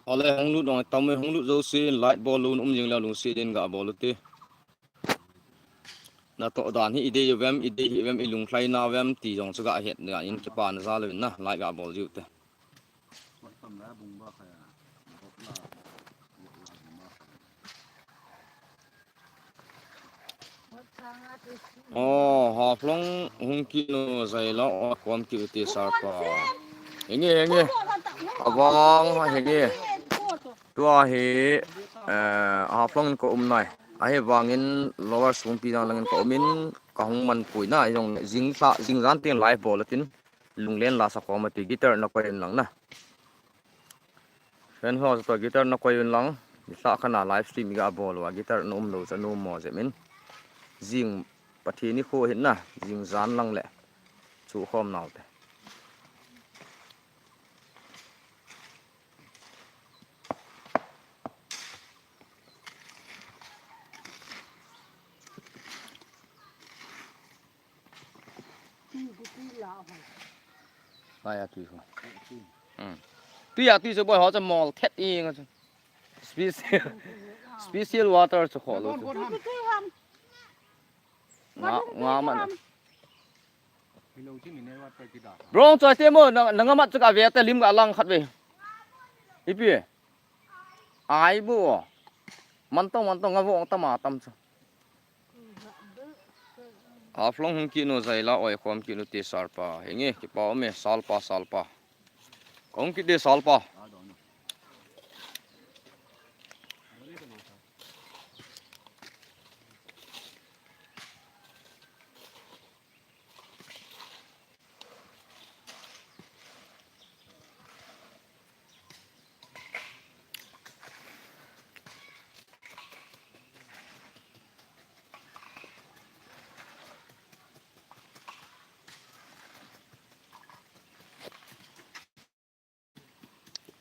Ale hung lut dong tam e, hung lut jouse in light bol lou um jing leu lungset in ga bol u te. Na to dan hi i dei uvem, i dei hi uvem, i lunglhai na uvem ti jong chu ga het na in kipa na ja lou in na light ga bol jiu te. Oh, Haflong hung kit nu jai la, oh, kom kit u ti sar pa. Henge, henge. Avang, henge. Tua hi, eh, Haflong in ka um nai. Ahivangin Lower Sungpi jang langin ka um in ka hung man pui na, jong jing sa, jing jan tin live bol tin. Lunglen la sa kom ati guitar na koi in lang na. Fan ho to guitar na koi in lang. Sa kha na live stream ga bol uva guitar na um lou cha nu mo je min. Jing Pathen nikho hin na, jing jan lang le chu khom nau te. Ai, a tui kho. Hmm. Tui a tui chu boi ho chu mol thet i nga chu. Special, special water chu kho lo chu. Nga, nga man. Bro, choi te mo, na, na nga mat chu ka ve te lim ka lang khat ve. Ipi. Ai bu. Man tong, man tong, nga vo ong tama tam chu. Haflong hung kinu zaila oi khom kinu ti salpa. Hingi, kipa ome, salpa, salpa. Kong kiti salpa.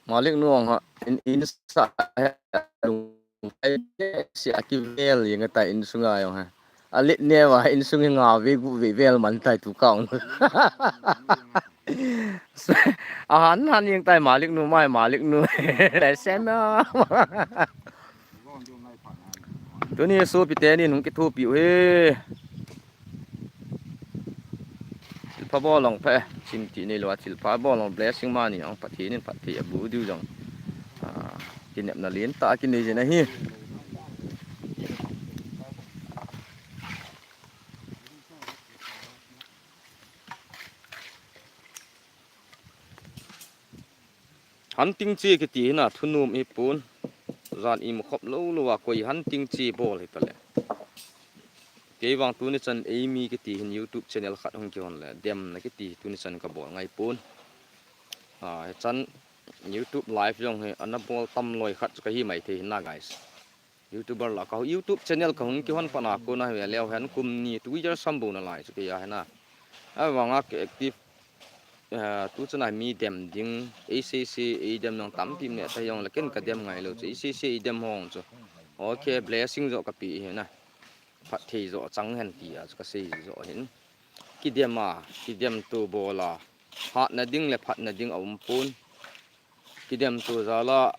Malik nu ong ha, in, in sa ha, lung, ai, si a kivel, yang ta in sunga ong ha. A lit ne va, in sunga nga ve gu ve vel man tai tu kaung. A han han yang tai Malik nu mai, Malik nu. Lai sem a. Tuni sopi teni nung kithopi u hi. Thilpha bol ong pha, sim ti nei lou a thilpha bol ong blessing mani ong Pathen in phatthei abu diu jong. Ah, kinepna lentah kinei jin ahi. Hunting che kiti hina thunom hi pon. Jan imu khop lou lou a koi hunting che bol hi tale. Kei vang tuni chan eimi kiti hin YouTube channel khat hung kihon le. Demna kiti tuni chan ka bol ngai pon. Ah, hichan YouTube live jong hi ana bol tam loi khat chu ka hi mai thei hin na guys. YouTuber la ka YouTube channel ka hung kihon pana kona hi leo hen kum ni two years sam bou na lai chu kei a hena. Avanga ka active, eh, tu chana mi dem ding, A C C, A dem nang tampi me ta jong la ken ka dem ngai lou chu, A C C A dem hong chu. Okay, blessing jo ka pi hena. Phatthei jo chang hen ti a chu ka sei jo hin. Kidem a, kidem tu bol a. Phatna ding le phatna ding a um pon. Kidem tu jal a,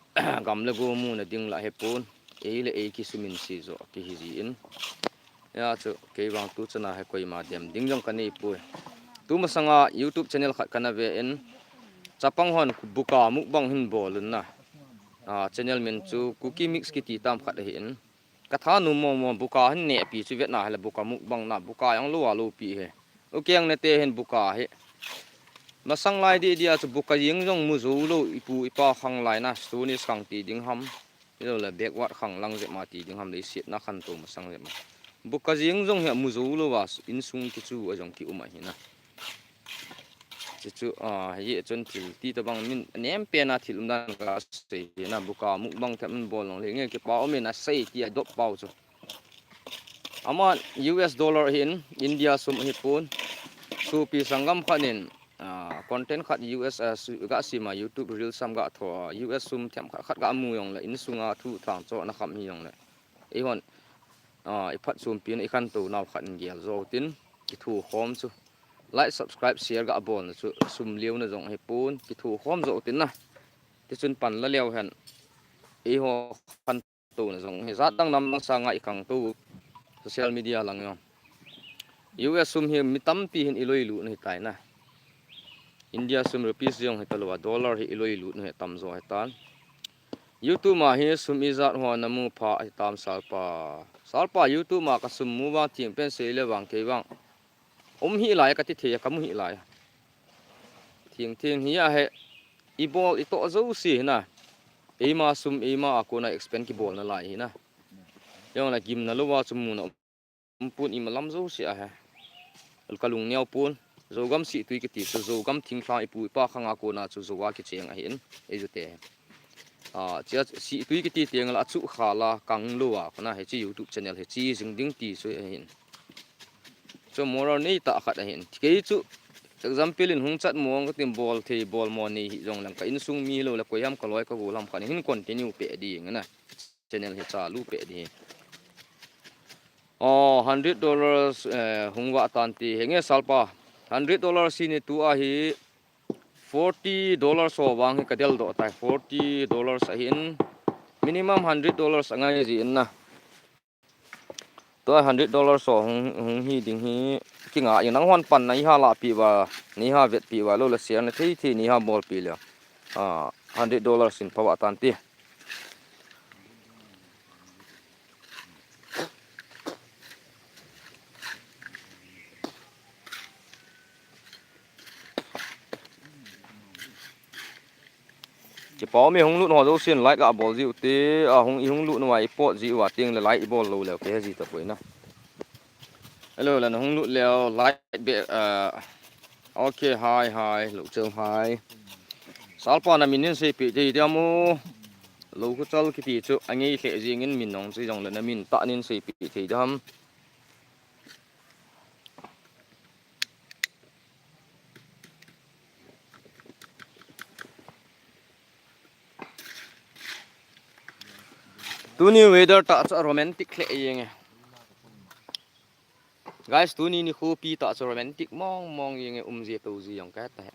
gam le go muna ding la he pon. Ei le ei kisumin si jo kihi ji in. Ya chu kei vang tu chana he koima dem ding jong ka nei poi. Tu masanga YouTube channel khat kana ve in. Chapang hon buka mukbang hin bol un na. Ah, channel min chu Kuki Mix kiti tam khat ahi in. Ka thanom mong mong buka hin nehpi chu vetna hile buka mukbang na buka jong lou a loupi hi. Ukeng nete hin buka hi. Masang lai di dia chu buka jeng jong mu jou lou ipu ipa khang lai na Stone Age khang ti ding ham. Hilou le backward khang lang jep ma ti ding ham leiset na khantou masang jep ma. Buka jeng jong hi mu jou lou a insung kichu a jong ki um ahi na. Chuchu, ah, hei chun thil ti tabang min nem pen a thil um dan ka sei na buka mukbang them bol long le nge kipa um in a sei ti a dop pau chu. Ama U S dollar hin India sum hi pon. Sopi sangam khat in, ah, content khat U S, ah, su, ga sima YouTube reel sam ga tho, ah, U S sum them khat khat ga mu jong le insunga thu thang cho na kham hi jong le. Eihon, ah, i phat sum pin i khantou nau khat in gel jo tin kithu khom chu. Like, subscribe, share ga bol na chu sum liu na jong hi pon kithu khom jo tin na. Ti chun pan la leo hen. Eiho khan to na jong hi jat dang nam dang sanga i kang to social media lang jong. U S sum hi mi tampi hin i loi lut na hi tai na. India sum rupees jong hi ta lou a dollar hi i loi lut na hi tam jo hi tan. YouTube ma hi sum i jat ho na mu pha hi tam salpa. Salpa YouTube ma ka sum mu vang thing pen sei le vang kei vang. Um hi lai ka ti thei ka mu hi lai. Thing thing hi a he i bol i to jo si na. Eima sum eima a kona expend ki bol na lai hi na. Jong la gim na lou a chu mu na um pon i malam jo si a he. Al ka lung neo pon. Zogam si tui kiti chu Zogam thing thla i pu i pa khang a kona chu zo a ki cheng ahi in. Ei ju te. A, chia si tui kiti tiang la chu kha la kang lou a kona he chi YouTube channel he chi jing ding ti chu ahi in. chu moral nei tah khat ahin. Kei chu example in hung chat mong ka tin bol thei, bol mo nei hi jong lang ka insung mi lo le koi ham ka loi ka gol ham khat hin continue pe ding na. Channel hi chalu pe ding. Oh, hundred dollars, eh, hung vah tan ti. Henge Salpa. Hundred dollars hi ni tu ahi. Forty dollars ho vang hi ka del doh tai. Forty dollars ahin. Minimum hundred dollars angai ji in na. Tua hundred dollars ho hung, hung hi ding hi kinga ing nang hon pan na iha la pi va, ni ha vet pi va lo la share na thei thei ni ha bol pi le. Ah, hundred dollars in pha vah tan ti. Kipa um e, hung lut ho jousen like a bol jiu te, a hung i hung lut nua i pot jiu a ting le like i bol lou le ke ji ta poi na. Hello, la na hung lut leo like be, uh, okay, hi, hi, lo cheu hi. Salpa na min in sei pi te diam u. Lo ku chal kiti chu angai le jing in min nong chi jong le na min ta nin sei pi te diam. Tuni weather ta chu romantic le jing e. Guys, tuni ni khopi ta chu romantic mong mong jing e, um ji to ji jong ka ta he.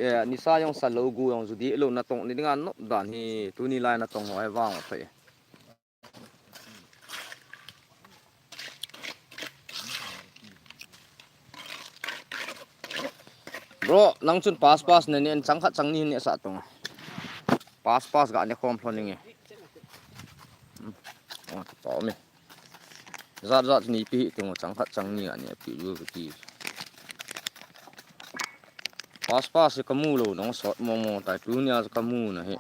Eh, nisa jong sa lo gu jong ju di lo na tong ni dinga nop dan hi tuni lai na tong ho he vang thei. Bro, nang chun pass pass ne ne chang khat chang ni ne sa tong. Pass pass ga ne khom lhon nge. Hmm. Oh, pa me. Zat zat ni pi tung chang khat chang ni ani pi ju pi. Pass pass ka mu lo nong sot mo mo tai tu nia ka mu na he.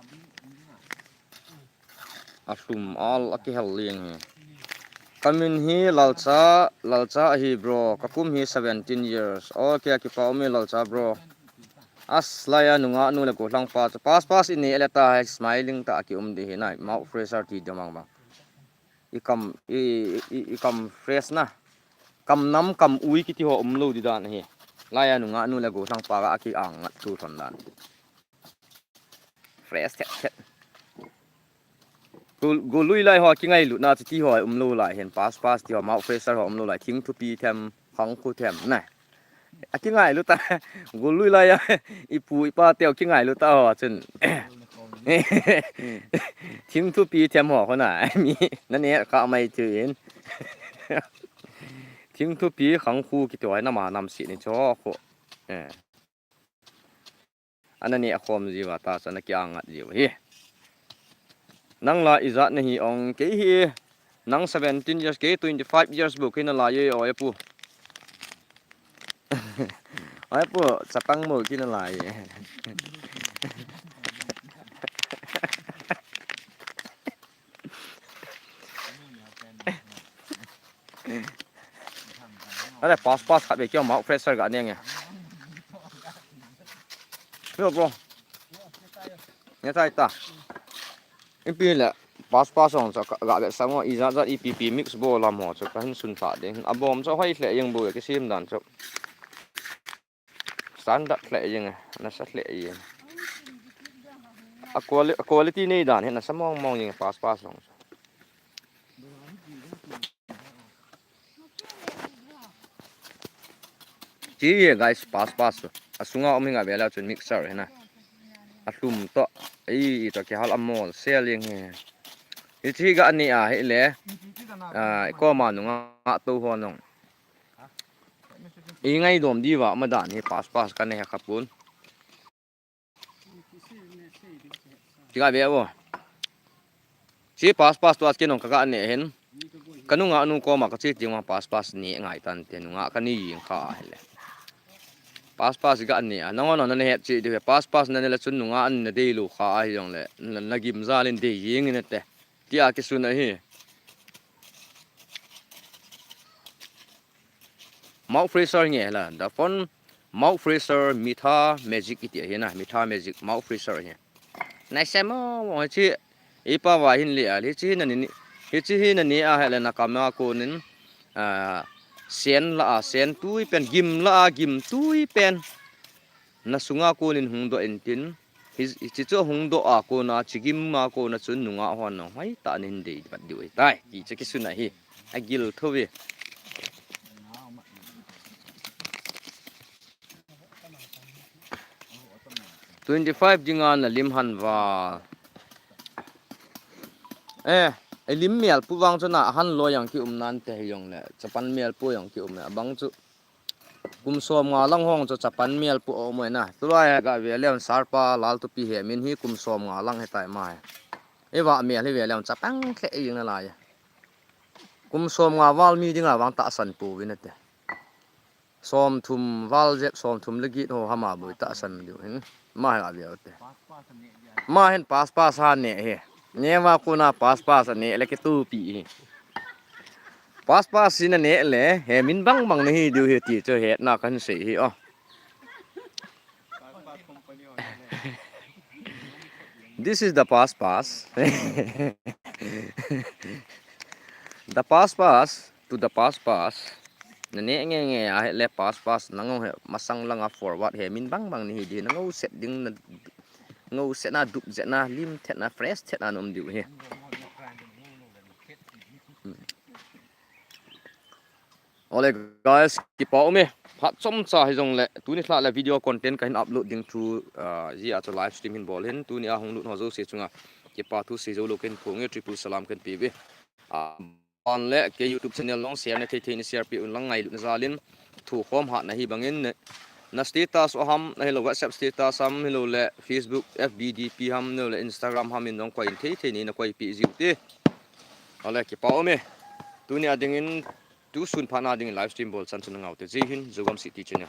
A hlum al a kihel leng hi. Ka min hi Lalcha, Lalcha ahi bro. Ka kum hi seventeen years. Okay, a kipa um e Lalcha bro. As laiya nungah nu le gollhang pa chu. Pass pass i ne le ta hai smiling ta a ki um di hi nai. Mouth fresher ti diam ang bang. I kam, i, i, i kam fresh na. Kam nam, kam ui kiti ho um lo di dan hi. Laiya nungah nu le gollhang pa ga a ki ang ngat tu thon dan. Fresh thet thet. Gol, golui lai ho kingailut na chu ti ho um lo lai hin pass pass ti ho mouth fresher ho um lo lai thing thupi them khang khu them na. A kingailut ta golui lai a ipu ipa teu kingailut ta ho chun. Thing thupi them ho khona mi na ne kha mai chu in. Thing thupi khang khu kiti ho na ma nam si ni cho khu. Eh. Ana ne a khom jiu va ta chu ana ki angat jiu hi. Nang la ijat na hi ong kei hi. Nang seventeen years kei twenty five years bu kei na la ye o e pu. O e pu chatang mo kei na la ye. Ale pass pass khat ve kio mouth fresher ga neng e. Yo bro. Nya tai ta. Ipi le pass pass ong cha ga ve samo i ja ja ipi pi mix bo lam ho cha ka hin sun ta ding. A bom cha hoi hle jeng bo ke sim dan cha. Standard hle jeng e. Na sa hle jeng. A quali-, a quality nei dan he na sa mong mong jeng pass pass ong. Chi ye guys, pass pass chu. A sunga um hi nga vela chun mixer hi na. A hlum to. Ei, i to kihal a mol sel jeng hi. Hi chi ga ni a hi le. A, ko ma nunga to ho nong. I ngai dom di va ma dan hi pass pass ka ne ha ka pun. Kiga ve vo. Chi pass pass tu as ke nong ka ga ne hin. Ka nunga nu ko ma ka chi ti ma pass pass ni ngai tan te nunga ka ni yin kha a hi le. Pass pass ga ne a nong nong na het chi di pass pass na ne la chun nunga an na dei lu kha a hi jong le. Na, na gim za lin dei yin ne te. Ti a ki sun a hi. Mouth fresher nge la. Da phone Mouth fresher, Mitha Magic iti ahi na, Mitha Magic mouth fresher ahi. Naisemo mo hichi, ipa va hin le a, hichi hi nani, hichi hi nani a hele nakam a konin, ah, sen la a, sen tui pen, gim la a, gim tui pen. Nasunga konin hung doh intin, hi, hichi chu hung doh a kona, chigim a kona chun nunga hon nong, hai ta nin dei bat diu tai, ti chu kisun ahi, agil tho ve. Twenty five dinga nalim han va. Eh, elim mial pu vang chu na han lo yang ki um nan te hi jong le, chapan mial pu yang ki um le, abang chu kum som nga lang hong chu chapan mial pu o mo na. Tulai ga ve le sarpa lal tu pi he min hi kum som nga lang he tai mai. E va mial hi ve le chapang khe ing na lai. Kum som nga val mi dinga vang ta san pu vin te. Som thum val jep, som thum le git ho hama bui ta san diu hin. Ma ha ve te. Ma hin pas pas ha ne he. Ne ma kuna pas pas ne le ke tu pi hi. Pas pas sin ne le he min bang bang ne hi diu hi ti chu he na kan sei hi o. This is the pas pas. The pas pas to the pas pas. Na ne nge nge a he le pas pas na ngong he masang langa forward he min bang bang ni hi di na ngo set ding na ngo set na dup set na lim thet na fresh thet na nom diu he. Ole guys, kipa ume. Phat chomcha hi jong le tuni thla le video content kahin upload ding thu, ah, ji a chu live stream hin bol hin tuni a hung lut ho jouse chunga kipa thu sei jou lou kahin phong e, triple salam kahin pe ve. Ah, ban le ke YouTube channel long share na thei thei ni share pe un lang ngailut na jalin thu khom hat na hi bangin ne, na status o ham, na hilou WhatsApp status ham, hilou le Facebook, F B, D P ham, hilou le Instagram ham in jong koi in thei thei ni na koi pe jiu te. Ole kipa ume. Tuni a dingin tu sun phat na dingin live stream bol chan chun ngau te. Jai Hind, Zogam City Channel.